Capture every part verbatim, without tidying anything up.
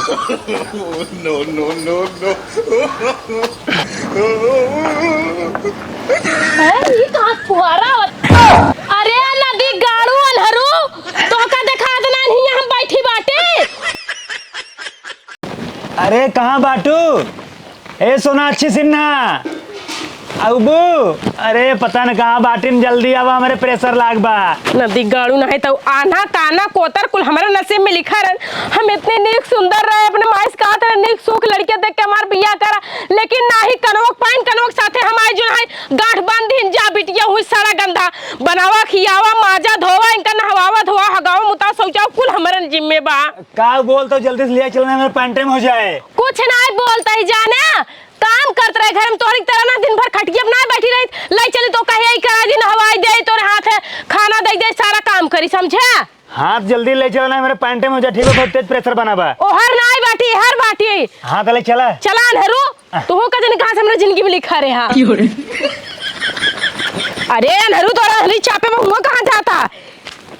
No, no, no, no। हैं, ई कहाँ फुहारा आवत? अरे नदी गाड़ू अन्हरू, तोहका देखात नाहीं हम बैठी बाटी। अरे कहाँ बाटू? ए सोनाक्षी सिन्हा, अउबू? अरे पता न कहाँ बाटिन, जल्दी आवा, हमरे pressure लाग बा। नदी गाड़ू नाहीं तउ आना ताना कोतर कुल हमरे नसीब में लिखा रहन। हम इतने नीक सुंदर रहे, अपने माई से कहत रहे नीक सूख लड़के देख के हमार बियाह करा, लेकिन नाहीं, कनवक पाइन कनवक साथे हम आए जो है गांठ बांध दीन। जा बिटिया हुई सड़ा गंधा, बनावा खियावा, माजा धोवा, इनका नहवावा धोवा, हगावा मुता शौचावा कुल हमरे जिम्मे बा। का बोलत हउ, जल्दी से लिया चलना, हमरे पैंटे में हो जाए। कुछ नाहीं बोलत ही जाना, काम करत रहे घर में, तोहरी तरह ना दिन भर खटिया पे ना बैठी रही। लइ चली तो कहे यही करा दी, नहवाई दे, तोरे हाथ है खाना दे दे, सारा काम करी, समझा? हाथ जल्दी लइ चलना, हमरे पैंटे में हो जा, ठीक है, बहुत तेज pressure बना बा। ओहर नाहीं बाटी, हर बाटी। हाँ, तो लइ चला। चला अन्हरू, आ। तू का जने कहाँ से हमरे जिंदगी में लिखा रहे हा। अरे अन्हरू, तोरा अन्हरी चापे में हुआ कहाँ जाता?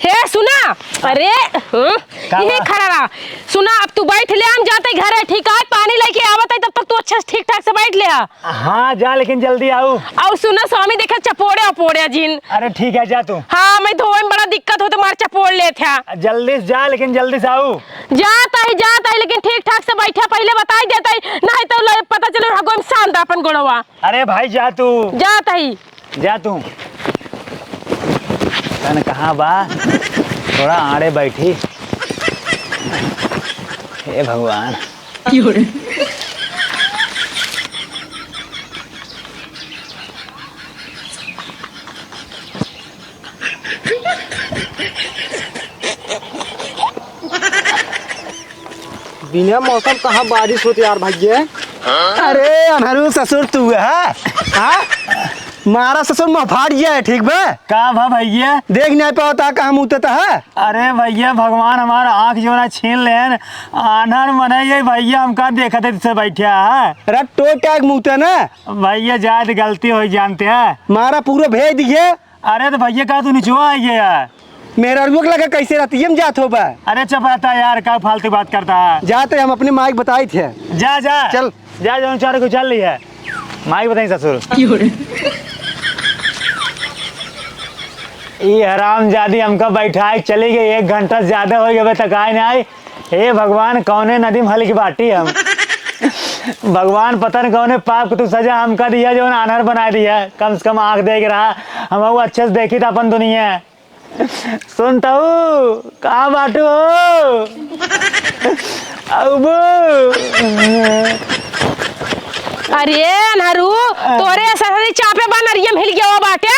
हे सुना, अरे, हम्म, का यही बा? खड़ा रहा। सुना, अब तू बैठ ले, हम जाते घरे, ठीक है? पानी लेके आवत है, तब तक तू अच्छे से ठीक ठाक से बैठ ले। हाँ, जा, लेकिन जल्दी आऊ। और सुना, स्वामी देखे चपोड़े अपोड़े जिन। अरे ठीक है, जा तू। हाँ, मैं धोए में बड़ा दिक्कत हो, तो मार चपोड़ लेत है। जल्दी से जा, लेकिन जल्दी से आऊ। जात ही, जात ही, लेकिन ठीक ठाक से बैठा, पहले बताई देता ही, नहीं तो लो, पता चले हगो में सांदा अपन गोड़वा। अरे भाई, जा तू। जात ही। जा तू। तन कहाँ बा? थोड़ा आड़े बैठी। हे भगवान। बिना मौसम कहाँ बारिश होत यार भैया? अरे अन्हरू ससुर तू है, हाँ? मारा ससुर मुँह फाट गया है, ठीक बा? का भा भैया? देख नहीं पावत है, कहाँ मुतत है? अरे भैया, भगवान हमार आँख जो ना छीन लेन, आन्हर मने ये भैया हमका देखत है तुझसे बैठा है। अरे टोटा के मुते ना। भैया जाए तो गलती हो जानते हैं। मारा पूरा भेज दिए। अरे तो भैया का तू निचवा आई है यार। मेहरारुआ के लगे कैसे रहती है, हम जात हो बा। अरे चुप रहता यार, का फालतू बात करता है। जाते हम अपने माई के बताई थे। जा, जा। चल। जा, जौन चार को चल रही है। माई बताई ससुर। की हो रे? ई हरामजादी हमका बैठाए चली गई, एक घंटा से ज्यादा हो गए, अबे तक आए नहीं आई। हे भगवान, कौने नदी में हल्की बाटी हम। भगवान, पता न कौने पाप के तू सजा हमका दिया, जौन आन्हर बनाए दिया। कम से कम आँख देख रहा, हम वो अच्छे से देखी था अपन दुनिया। सुनतऊ, का बाटू हो? अबू। अरे अन्हरू, तोरे असरहरी चापे बा, नरियम हिल गया बाटे।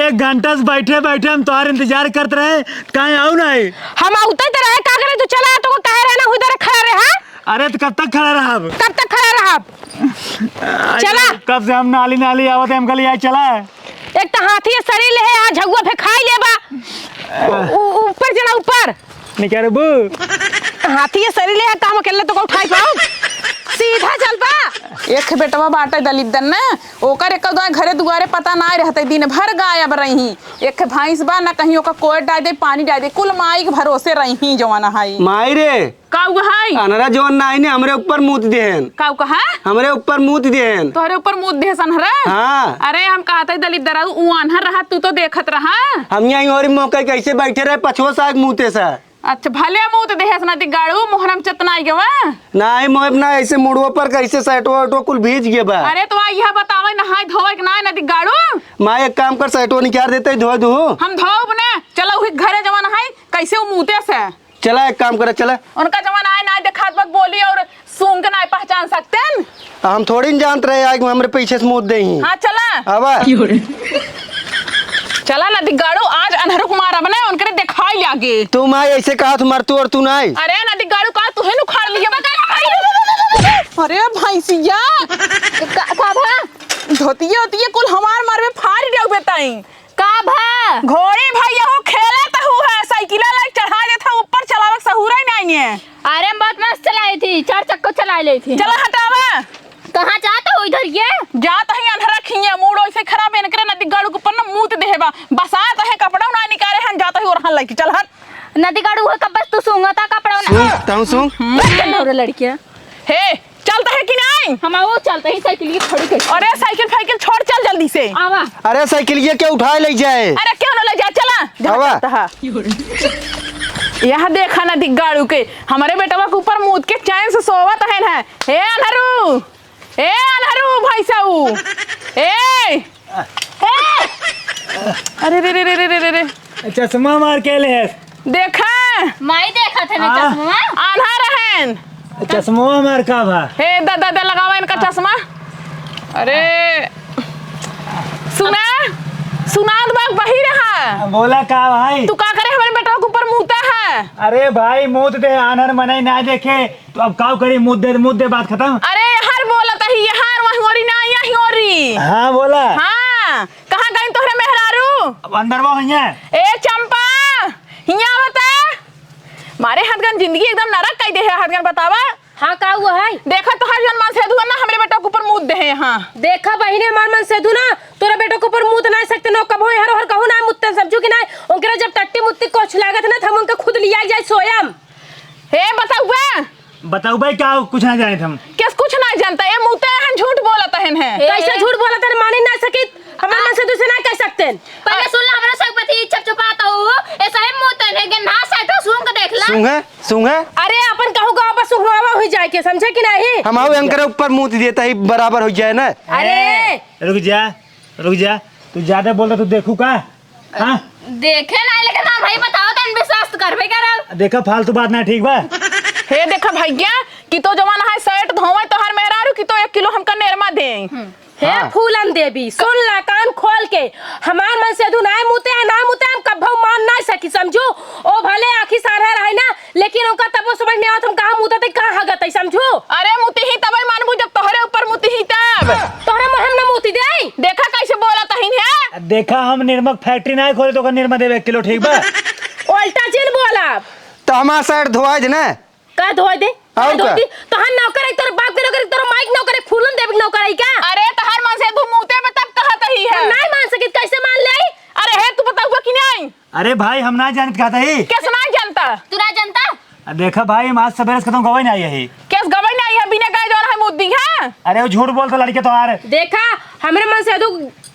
एक घंटा से बैठे बैठे हम तोहार इंतजार करत रहे, काहे आऊ नाहीं? हम आउते तो रहे, का करे तू चला, तो कहे रहे ना, उधर खड़ा रहे, हाँ? अरे तो कब तक खड़ा रहब? कब तक खड़ा रहब? चला। कब से हम नाली नाली आवत है, हमका लिया चला। एक तो हाथी सरी ले है, आ झगुआ फेंकाई लेबा। उ-, उ-, ऊपर चला, ऊपर। निकरबू। हाथी सरी ले है, काम अकेले तो को उठाई पाऊ। सीधा चलबा। एक बेटवा बाटे दलिद्दन ना, ओकर एक दो घरे दुआरे पता ना रहते, दिन भर गायब रही। एक भैंस बा, ना कहीं ओकर कोयर डाल दे, पानी डाल दे, कुल माई के भरोसे रही जवान है। माई रे, का हुआ है? अनहरा जवन नाई ने हमरे ऊपर मूत देहन। का कहा? हमरे ऊपर मूत देहन। तोहरे ऊपर मूत देहस अनहरा? हाँ। अरे हम कहत है दलिद्दर, उ अनहर रहा, तू तो देखत रहा। हम यहाँ और मौका कैसे बैठे रहे, पछुआ साग मूते सा। अच्छा, भले मूत देहस नदी गाड़ू, मोहरम चतना आई गवा। नाई मोहब ना, ऐसे मुड़वा पर कैसे सैटवा वैटवा कुल भीज गए बा। अरे तो आ यह बतावे, नहाए धोए के ना नदी गाड़ू? माँ एक काम कर, सैटवा निकाल देते, धो दू। हम धोब ने, चलो वही घरे जवन है, कैसे उ मूते से। चला, एक काम करा, चला। उनका जवन आए ना देखात बा बोली और सूंघ के ना पहचान सकतेन। हम थोड़ी न जानत रहे आए कि हमरे पीछे से मूत देही। हाँ, चला। आवा। चला नदी गाड़ू, आज अनहरुक मारब ना, उनकरे देखाई लागे। तू माई ऐसे कहा, तू मर तू और तू नाई। अरे नदी गाड़ू, का तू ही उखाड़ लिए बा? अरे भैंसिया। का, का भा? धोतिया ओतिया कुल हमार मारबे, फाड़ देबे ताई। का भा? घोड़ी भैया हो खेलत हु है, साइकिल लाइक चढ़ा देत है, ऊपर चलावे के सहूर ही नहीं है। अरे हम बहुत मस्त चलाई थी, चार चक्को चला ले थी। चला हटावा। कहाँ जात हो इधर ये? जात ही अनहरा खिया, मूड ऐसे खराब है, इनकरे नदी गाड़ू के ऊपर ना मूत देहे बा। बसात है, कपड़ा ना निकाले हन, जात ही ओरहन लाइक, चल हट। नदी गाड़ू है, कब बस तू सूंघता कपड़ा ना। सुन। हम्म। चल रहा लड़किया। हे, चलता है कि नहीं? हम वो चलता ही साइकिल की खड़ी कर। अरे, साइकिल फाइकिल छोड़, चल जल्दी से। आवा। अरे, साइकिलिया के उठाए ले जाए। अरे, क्यों ना ले जाए, चला। जहाँ आवा। चलता है। यहाँ देखा ना दिग्गाड़ू के, हमारे बेटवा के ऊपर मूत के चैन से सोवत है ना। हे अनहरू, ए अनहरू भैंसऊ, ए, ए, अरे रे रे रे। चश्मा मार के ले है। देखा। माई देखा थे ना हाँ। चश्मा। आन्हा रहन। चश्मा मार का भा। हे दा, दा, दा, लगावा इनका चश्मा। अरे, सुना, सुनात बाग बही रहा। बोला का भाई? तू का करे हमारे बेटवा के ऊपर मूता है? अरे भाई, मूत दे, आन्हर मनई ना देखे, तो अब काव करी, मुद्दे, मुद्दे बात खतम। अरे यार बोलत ही यार, वही ओरी ना, यही ओरी। हाँ, बोला। हाँ, कहाँ गई तोहरे मेहरारू? अब अंदर वो हुई है। ए चंपा, हियाँ आवता। मारे हथगन जिंदगी एकदम नरक कई दे है, हथगन बतावा। हाँ, का हुआ है? देखा तोहार जौन मनसेधु है ना, हमरे बेटा के ऊपर मूत दे है यहाँ। देखा बहिनी, हमार मनसेधु ना, तोरा बेटा के ऊपर मूत ना सकते नो, कबो हर हर कहू ना मुत्तन समझू कि ना, उनकरे जब टट्टी मुत्ती कुछ लागत ना, त हम उनके खुद लिया जाए सोयम। हे बताउबे। बताउबे का, कुछ ना जाने हम। केस कुछ ना जानता, ए मुते हन झूठ बोलत हन है। कैसे झूठ बोलत हन, मानी ना सकित, हमार मनसेधु से ना कह सकते। पहले सुन ला, हमरा सब पति छप छपाता हो, ऐसा ही मुते है कि ना सेठो सूंघ के देख ला। सूंघे, सूंघे। अरे अपन कहू गाँव पर सुंघवावा हुई जाए के, समझे कि नहीं? हम आऊ एंकर ऊपर मूत देता ही बराबर हो जाए ना। अरे। रुक जा, रुक जा, तू ज्यादा बोलता तू देखू का? हाँ? देखे ना, लेकिन हाँ भाई, बताओ, तन विश्वास तो करबे करब। देखा, फालतू बात ना ठीक बा। हे देखा भैया, कि तो जवान है शर्ट धोवे तोहर मेहरारू, कि तो एक किलो हमका नेरमा दे। हे हाँ। फूलन देवी, सुन ला कान खोल के, हमार मनसेधु नाय मुते है, ना मुते, हम कभू मान ना सकी, समझू। ओ भले आँखी सारा रहे ना, लेकिन ओका तबो समझ में आवत, हम कहाँ मुतत है, कहाँ हगत है, समझू। अरे मुती ही तबे मानबू, जब तोहरे ऊपर मुती ही तब। तोहरे मुँह हम न मुती दे। देखा कैसे बोलत हइन है। देखा, हम निरमक फैक्ट्री नाय खोले, तो ओकर निरमा देबे एक किलो, ठीक बा? उल्टा जिन बोला। तो हमार शर्ट धोआ दे ना। का धोए दे? और का धोए का? दे? तोहार नौकर है, तोर बाप के नौकर है, तोर माई के नौकर है, फूलन देवी के नौकर है का? अरे तोहार मनसेधु मुते में तब कहत ही है। हम नाय मान सकित, कैसे मान ले? अरे हे, तू बताउबा कि नहीं? अरे भाई, हम ना जानत कहत ही। कैसे ना जानता? तू ना जानता? आ, देखा भाई, हम आज सवेरे से खतम गवाही ना आई है। केस गवाही ना आई है, बिना गए जौन है मुद्दी है। अरे वो झूठ बोलता लड़के तोहार। देखा, हमरे मनसेधु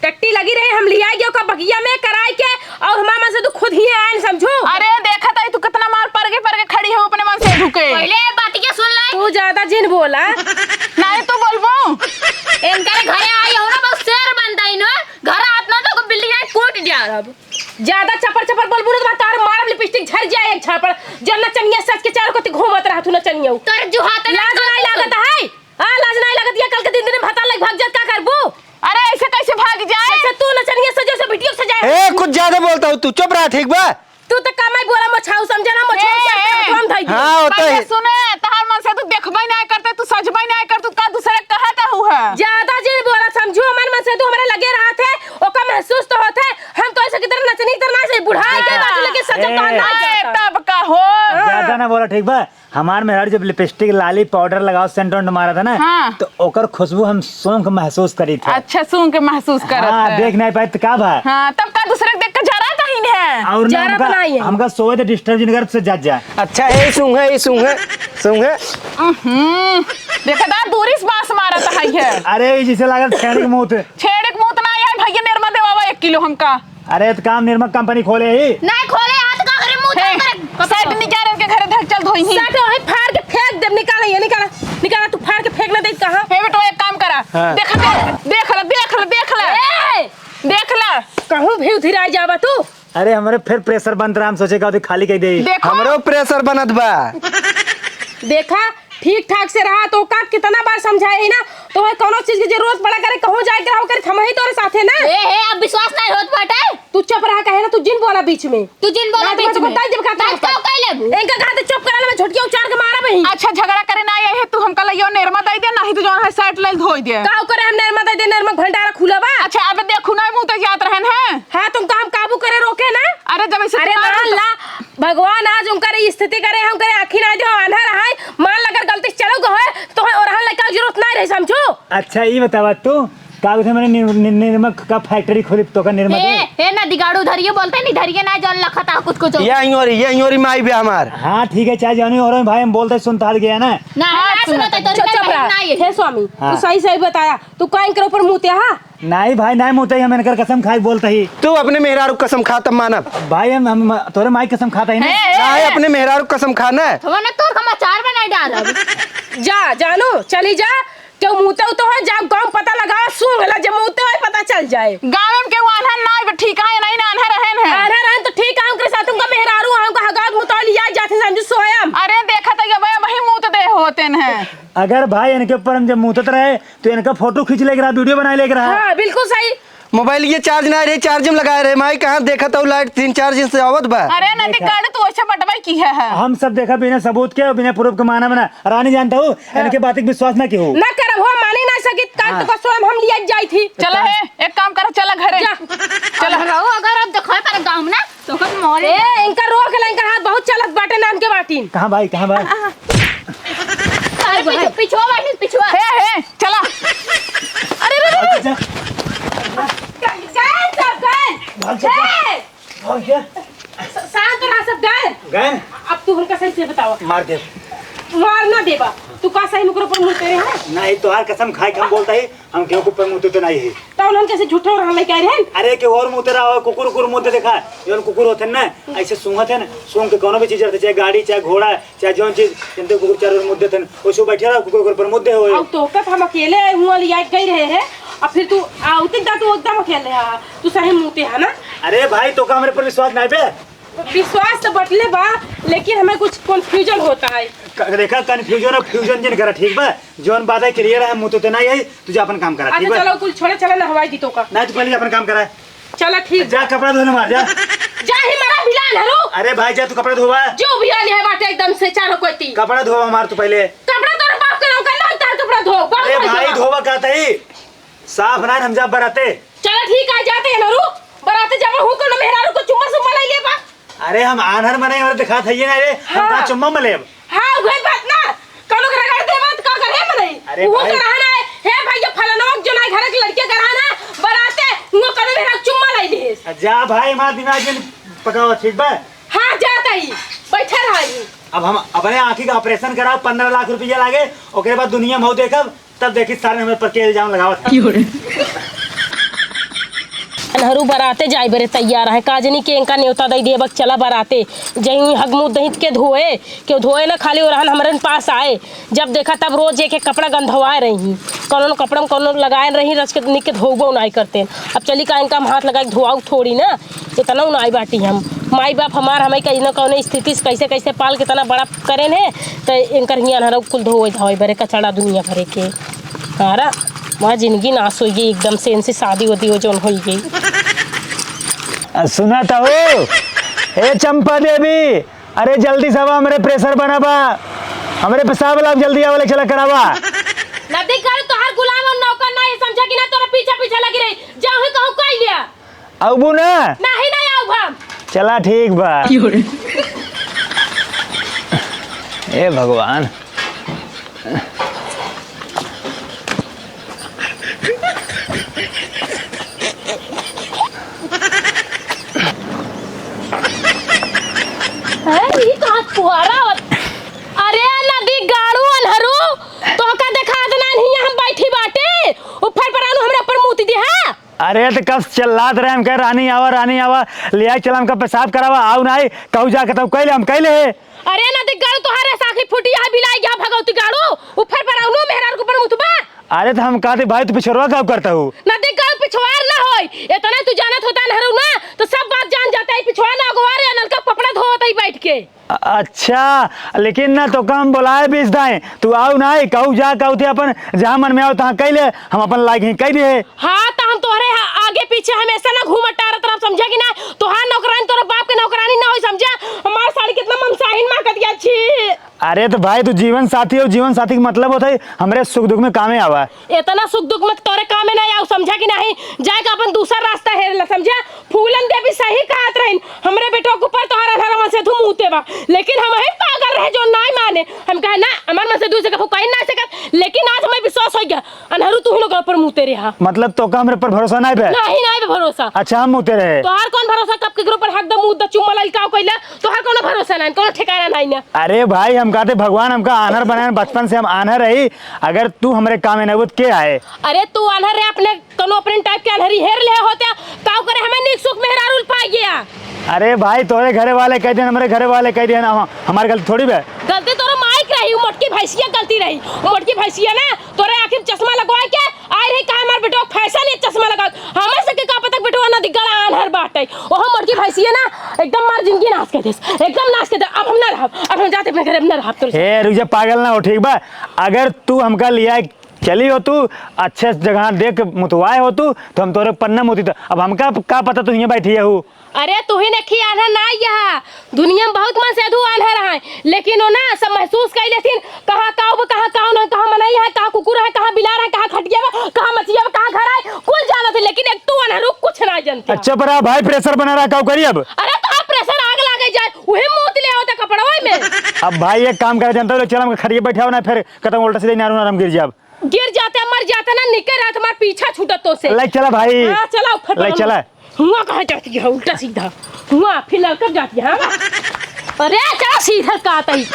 टट्टी लगी रहे, हम लिया गए ओका बगिया में कराई के, और हमार मनसेधु खुद ही आयन, समझू। अरे देखा ताई, तू कितना मार पर के, पर के खड़ी हो अपने मनसेधु के। पहले ये बात के सुन ले। तू ज्यादा जिन बोला। नहीं तू बोलबो। इनके घरे आई हो ना, बस शेर बनता ही ना। घर आत ना तो बिल्डिंग है, कूट जा अब। ज्यादा चपर चपर बोलबू ना तो तार मारब लिपस्टिक झर जाए एक झापड़। जब नचनिया सच के चारों कति घूमत रहा तू नचनिया। तोर जो हाथ ना लाज नहीं लागत है। हाँ, लाज नहीं लगत, ये कल के दिन, दिन में भतार लग भाग जात, का करबू? अरे, ऐसे कैसे भाग जाए? जैसे तू नचनिया सजे, वैसे बिटियो सजाए। ए, कुछ ज्यादा बोलता हूँ तू, चुप रहा, ठीक बा? तू तो कमाई बोला मछाऊ समझे ना, मछाऊ ए, सर पे ए। हाथ हम धई दे। हाँ, होता पहले है। सुने, तहार मनसेधु देखबे नहीं करते, तू सजबे नहीं कर, तू का दूसरे कहत हूँ है? ज्यादा जिन बोला समझू, हमार मनसेधु हमारे लगे रहत है, ओका महसूस तो होत है, हम तो ऐसे की तरह नचनी की तरह ना से बुढ़ा के हाँ। बाजू लेके सजब तो ए। ना ए, जाता। तब का हो? हाँ। ज्यादा ना बोला, ठीक बा? हमार मेहरारू जब लिपस्टिक, लाली, पाउडर लगाओ, सेंट वेंट मारा था ना, हाँ। तो ओकर खुशबू हम सूंघ के महसूस करी थे। अच्छा, सूंघ के महसूस करत हाँ, है। देख नहीं पाए तो का भा? हाँ, तब का दूसरे के देख के जरा कहीं है? और ना जरा हमका, बनाई है। हमका सोए तो डिस्टर्ब जिन कर से जा जा। अच्छा, हे सूंघे, हे सूंघे, सूंघे। हम्म, देखा था, दूरी से बांस मारत है ये। अरे, ई जैसे लागत छेड़ी के मुंह थे। छेड़े के मुंह तो ना आया है भैया, निरमा देवावा एक किलो हमका। अरे, तो काम निरमा कंपनी खोले ही। नहीं खोले, हाथ का करे, मुंह हे, तो करे। सेट निकाल के घरे धर, चल धोई ही। सेट वही फाड़ के फेंक दे, निकाल ये, निकाल, निकाल, तू फाड़ के फेंक ना दे कहाँ? हे बेटवा, एक काम करा। हाँ। देख, देख, देख ले, देख ले, देख ले। ए! देख ले। कहूँ भी उधिराई जावा तू। अरे, हमरे फिर प्रेशर बनत रहा, हम सोचे का होती खाली कह दे। देखो। हमरो प्रेशर बनत बा। देखा, ठीक ठाक से रहा तो का कितना बार समझाए ही ना, तो है कोनो चीज की जरूरत पड़ा करे, कहूँ जाए के रहो करे, हम ही तोरे साथे ना। ए, हे, अब विश्वास नहीं होत बाटे। तू चुप रहा, कहे ना, तू जिन बोला बीच में। तू जिन बोला ना, बीच तो में। बताई देब का बात करता। का कह लेबू? इनका कहा तो चुप करा ले, मैं झटकिया उचार के मारा बही। अच्छा, झगड़ा करे ना आए है, तू हमका लइयो नेरमा दे दे, नहीं तो जौन है सेट ले धोई दे। का करे हम नेरमा दे दे, नेरमा भंडारा खुला बा। अच्छा, अब देखू ना, मुंह तो जात रहन है। हाँ, तुमका हम काबू करे रोके ना। अरे, जब ऐसे अरे, तुम्हारा मान तो ला, भगवान आज उनकर ई स्थिति करे, हम करे आँखी ना दे, आन्हर है, मान ला अगर गलती से चलो गए, तो है ओरहन लइका जरूरत ना रही, समझू? अच्छा, ई बतावा तू, का उठे मैंने नि-, नि-, निरमक का factory खोली तो का निरमक ए, है? ए, ना दिगाड़ू, धरिए बोलते नहीं, धरिए ना, जौन लखता कुछ कुछ। ये अइयोरी, ये अइयोरी माई बे हमार। हाँ, ठीक है, चाहे जौनी हो रहे हैं भाई, हम बोलते सुनता हट गया ना। ना, हाँ, ना सुनो, सुनो, तो चुप, चुप रहा। ना ये। हे स्वामी, हाँ। तू सही सही बताया, तू का इनकर ऊपर मुँह ते, हाँ? नहीं भाई, नहीं मुँह ते, हम इनकर कसम खाई बोलते ही। तू अपने मेहरारू कसम खा तब मानब। भाई, हम, हम तोरे माई कसम खाता ही ना। ए, ए, नहीं, ए। अपने मेहरारू कसम खा ना। थोड़ा ना तोर हम अचार बनाई डालब। जा, जानो, चली जा, केहू मुते उते हो, जाओ गाँव पता लगाओ, सूंघ ला, जे मुते हो, पता चल जाए। गाँव में केहू आन्हर ना आइब, ठीक है, नहीं ना आन्हर रहेन है। आन्हर रहेन तो ठीक है, उनके साथ उनका मेहरारू, उनका हगावत मुतौल लिया जाते समझू सोयम। अरे देखा तो ये भाई, वही मुत दे होते हैं। अगर भाई इनके ऊपर हम जब मुतत रहे, तो इनका फोटो खींच लेके रहा, video बनाए लेके रहा। हाँ, बिल्कुल सही। मोबाइल ये charge ना रहे, charge में लगाए रहे। माई कहाँ देखा था लाइट तीन चार दिन से आवत बा। अरे नदी देखा। काट तू ऐसे बटवाई की है, है। हम सब देखा बिना सबूत के, बिना proof के माना बना। रानी जानता हूँ, हाँ। इनके बात के विश्वास ना की हो। ना करब हो, माने ना सकित, काट हाँ। तो कसम हम लिया जाई थी। चला है, एक काम कर, चला घरे। जा। चला। अब रहो, अगर अब देखो पर गाँव में ना, तो हम मरे। ए, इनका रोक ले, इनका हाथ बहुत चलत बाटे नान के बाटिन। कहाँ भाई, कहाँ भाई? आ, आ। अरे पीछे, पीछे बैठ, पीछे। हे, हे, चला। अरे, अरे, अरे। भाग जा। गए सब, गए। भाग जा। हे। भाग जा। स-, शांत रहा सब, गए। गए। अब तू हमका सही से बतावा। मार दे। मार ना देबा। तू का सही मुकर पर मुँह तेरे है? नहीं, तोहार कसम खाए के हम बोलता ही, हम केहू के ऊपर मुँह तो नहीं है। तो उन्हन कैसे झूठो रहन लइके आए रहन? अरे, केहू और मुँह तेरा हो, कुकुर, कुकुर मुँह ते देखा। जौन कुकुर होते हैं ना, ऐसे सूंघत है ना, सूंघ के कोनो भी चीज रखते, चाहे गाड़ी, चाहे घोड़ा, चाहे जौन चीज, जनते कुकुर चारों ओर मुद्दे थे, ओइसे बैठे रहो, कुकुर, कुकुर पर मुद्दे हो। अब तो कब हम अकेले हुआ लिया गई रहे हैं, अब फिर तू आउते दा तू एकदम अकेले हा, तू सही मुँह ते हा ना? अरे भाई, तो का हमरे पर विश्वास नहीं बे? विश्वास तो बटले बा, लेकिन हमें कुछ confusion होता है। क-, देखा, confusion और fusion जिन करा, ठीक बा? जौन बात है clear है, मुँह तो तेना यही, तू जा अपन काम करा, ठीक अच्छा, बा? चलो, कुल छोड़े, चला नहवाई दी तो का। नहीं, तू पहले जा अपन काम करा। चला ठीक। जा कपड़ा धोने मार जा। जा ही मरा बिलान हरू। अरे भाई जा तू कपड़ा धोवा। जो भी आली है बाटे एकदम से चारों कोई ती। कपड़ा धोवा मार तू पहले। कपड़ा तोरे बाप के नाम का ना तार कपड़ा धो। बाप अरे का भाई धोवा। धोवा कहते ही। साफ ना हम जा बराते। चला ठीक आ जाते हैं हरू। बराते जावा हूँ कोनो मेहरारू को चुम्मा सुम्मा ले ले बा। अरे हम आन्हर मने और दिखात हइये ना रे। हम हाँ। का चुम्मा मलेब। हाँ, उहे बात ना। कौनो के रगड़ देबा त का करे मनई? अरे वो भाई। तो रहना है, "हे भैया, फलानवा के जो ना घर के लड़के के रहना, बराते, वो कौनो मेहरा चुम्मा लाई दे।" जा भाई, हमार दिमाग में पकावा, ठीक बा? हाँ, जाता ही। बैठा रहा ही। अब हम अपने आँखी का operation कराओ, पन्द्रह लाख रुपया लागे, ओकरे बाद दुनिया में हो देखब, तब देखी सारे हमें पर के इल्जाम लगावत हैं। अनहरू बराते जाए बरे तैयार है, काजनी के इनका न्योता दई देबक चला बराते। जहीं हगमूत दहित के धोए, केहू धोए ना, खाली ओरहन हमरन पास आए। जब देखा तब रोज एक एक कपड़ा गंधवाए रही, कौनो कपड़ा में कौनो लगाए रही, रच के निक के धोबो नाई करते। अब चली का इनका हम हाथ लगा के धोआऊ थोड़ी ना, इतना नाई बाटी हम। माई बाप हमार हमें कहीं ना कौनो स्थिति से कैसे कैसे पाल के इतना बड़ा करेन है, तो इनकर हियाँ अनहरऊ कुल धोए धावे बरे कचड़ा दुनिया भरे के। अरे, वहाँ जिंदगी नाश होइ गई एकदम से, इनसे शादी वादी हो जौन होइ गई। आ, सुना तो हो, ए चंपा देवी, अरे जल्दी से आवा, हमरे pressure बना बा, हमरे पेशाब वाला जल्दी आवा, ले चला करावा। नदी कर तोहार गुलाम और नौकर ना, ये समझा कि ना, तोरा पीछे पीछे लगी रही, जाओ ही कहूँ कह लिया। अउबू ना? नाही, नाही आउब हम। चला ठीक बा। की हो रे? ए भगवान। हैं, ई कहाँ फुहारा होत? अरे नदी गाड़ू अनहरू, तोहका देखात नाहीं हियाँ हम बैठी बाटे, उ फरफरानू हमरे ऊपर मूत दिहा। अरे त कब से चिल्लात रहे, हम कहे, "रानी आवा, रानी आवा, ले आई, चला हमका पेशाब करावा, आउ नाहीं, कहू जाके तब कइले, हम कइले है।" अरे नदी गाड़ू, तोहारे साखी फूटी है, बिलाई गया भगवती गाड़ू, उ फरफरानू मेहरारू के ऊपर मूतबा। अरे त हम कहते, "भाई, तू पिछोरवा कब करता हूँ?" नदी गाड़ू पिछवार ना होई, इतना तू जानत होता अनहरू ना, तो सब बात जान जाता है, पिछवार ना अगवार या नलका पपड़ा धोवत है बैठ के। अ-, अच्छा, लेकिन ना तोका हम बोलाए बीस दाएं, तू आउ नाहीं, कहू जा, कहू थे अपन, जहाँ मन में आउ तहाँ कइले, हम अपन लायक ही कइ दिहे। हाँ, त हम तोहरे हा-, आगे पीछे हमेशा ना घूमत टारत रहब, समझा कि ना? तोहार नौकरानी तोहरे बाप के नौकरानी ना होई, समझा? हमार साड़ी कितना ममसाहिन महकत गया, छी। अरे त भाई, तू जीवन साथी हो, जीवन साथी के मतलब होता है हमरे सुख दुख में कामे आवा। इतना सुख दुख में तोरे कामे ना आउ, समझा कि नाहीं? जाए के अपन दूसर रास्ता हेर ला, समझा? फूलन देवी सही कहत रहिन, "हमरे बेटवा के ऊपर तोहार अनहरा मनसेधू मूते बा।" लेकिन हमहीं पागल रहे जो नाहीं माने। हम कहे, "ना, हमार मनसेधू से कभू कहीं ना सकत।" लेकिन आज हमें विश्वास होइ गया, अनहरू तू ही लोग ऊपर मूते ते हा। मतलब, तोका हमरे पर भरोसा नाहीं बे? नाहीं, नाहीं बे भरोसा। अच्छा, हम मुते रहे। तोहार कौन भरोसा? कब केकरो पर हक दम मुद्दा चुम्मा लाइल काव कइला? तोहार कौनो भरोसा नाहीं, कौनो ठिकाना नाहीं ना। अरे भाई, हम कहते भगवान हमका आन्हर बनाए, बचपन से हम आन्हर रही। अगर तू हमरे काम में नाहीं होत, के आए? अरे, तू आन्हर रहे, अपने कौनो अपने टाइप के आन्हरी हेर ले होते, काव करे हमें नीक सुख मेहरारू पाई गया। अरे भाई, तोरे घरे वाले कह दिहन, हमरे घरे वाले कह दिहन, हम, हमार गलती थोड़ी बे। गलती तोरे माई के रही, उ मोटकी भैंसिया गलती रही। उ मोटकी भैंसिया ना, तोरे आँखी में चश्मा लगवाए के आए रही, कहा हमार बेटवा फैशन ये चश्मा लगा। हमें से के का पता बेटवा ना दिग्गल आन्हर बाटे। ओहो मोटकी भैंसिया ना, एकदम मार जिंदगी नाश कर देस, एकदम नाश कर दे। अब हम ना रहब, अब हम जाते अपने घरे, अब ना रहब तोरे। हे रुक जा, पागल ना हो, ठीक बा? अगर तू हमका लिया चली हो तू, अच्छे जगह देख के मुतवाए हो तू, तो हम तोरे पन्ना मुती तो। अब हमका का पता तू हियाँ बैठी है हूँ। अरे, तू ही नखी आन्हर ना यहाँ, दुनिया में बहुत मन से अधू आन्हर है, लेकिन वो ना सब महसूस कर लेथिन, कहाँ काऊ बा, कहाँ काऊ ना, कहाँ मनई है, कहाँ कुकुर है, कहाँ बिलार है, कहाँ खटिया बा, कहाँ मचिया बा, कहाँ घर है, कुल जानत है, लेकिन एक तू आन्हर हो, कुछ ना जानते। अच्छा, पर भाई, प्रेशर बना रहा, काऊ करी अब? अरे, तो आप प्रेशर आग लागे जाए, उहे मुँह ले होता कपड़वा में। अब भाई, एक काम करे, जानते हो, चल, हम खटिया बैठाओ ना, फिर कतम उल्टा सीधा नारू नारम गिर जाब। गिर जाते, मर जाते ना, निकल रहा तुम्हारा पीछा छूटत तो से। ले चला भाई। हाँ, चला, उफर ले पलंग चला। हुआ कहाँ जाती है उल्टा सीधा? हुआ फिर लड़कत जाती है, हाँ? अरे, चला सीधा का तई।